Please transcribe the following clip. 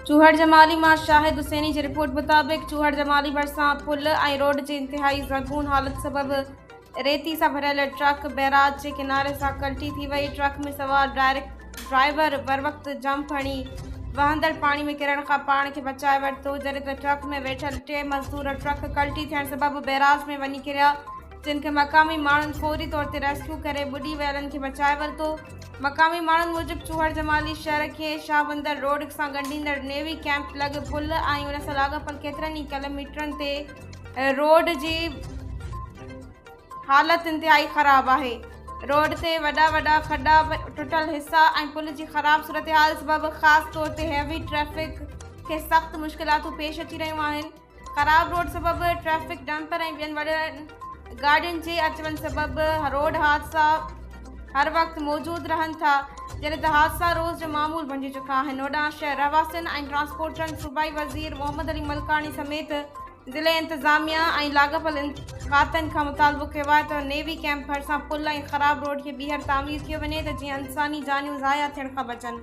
چوهڙ جمالي مان شاهد حسيني جي رپورٽ مطابق چوهڙ جمالي ڀرسان پل ۽ روڊ جي انتهائي زبون حالت سبب ريتي سان ڀريل ٽرڪ بئراج جي ڪناري سان ڪلٽي ٿي وئي، ٽرڪ ۾ سوار ڊرائيور بروقت جمپ هڻي وهندڙ پاڻي ۾ ڪرڻ کان پاڻ کي بچائي ورتو، جڏهن ته ٽرڪ ۾ ويٺل ٽي مزدور ٽرڪ ڪلٽي ٿيڻ سبب بئراج ۾ وڃي ڪريا، جن کي مقامي ماڻهن فوري طور تي ريسڪيو ڪري ٻڏي ويلن کي بچائي ورتو. مقامي ماڻهن موجب چوهڙ جمالي شهر کي شاهبندر روڊ سان ڳنڍيندڙ نيوي ڪئمپ لڳ پل ۽ ان سان لاڳاپيل ڪيترن ئي ڪلوميٽرن تي روڊ جي حالت انتهائي خراب آهي. روڊ تي وڏا وڏا کڏا، ٽٽل حصا ۽ پل جي خراب صورتحال سبب خاص طور تي هيوي ٽريفڪ کي سخت مشڪلاتون پيش اچي رهيون آهن. خراب روڊ سبب ٽريفڪ ڊمپر ۽ ٻين وڏين گاڏين جي اچ وڃ سبب روڊ حادثا هر وقت موجود رهن ٿا جڏهن ته حادثا روز جو معمول بڻجي چڪا آهن هوڏانهن شهر رهواسين ۽ ٽرانسپورٽرن صوبائي وزير محمد علي ملڪاڻي سميت ضلعي انتظاميا ۽ لاڳاپيل کاتن کان مطالبو ڪيو آهي ته نيوي ڪئمپ ڀرسان پل ۽ خراب روڊ کي ٻيهر تعمير ڪيو وڃي ته جيئن انساني جانيون ضايع ٿيڻ کان بچن.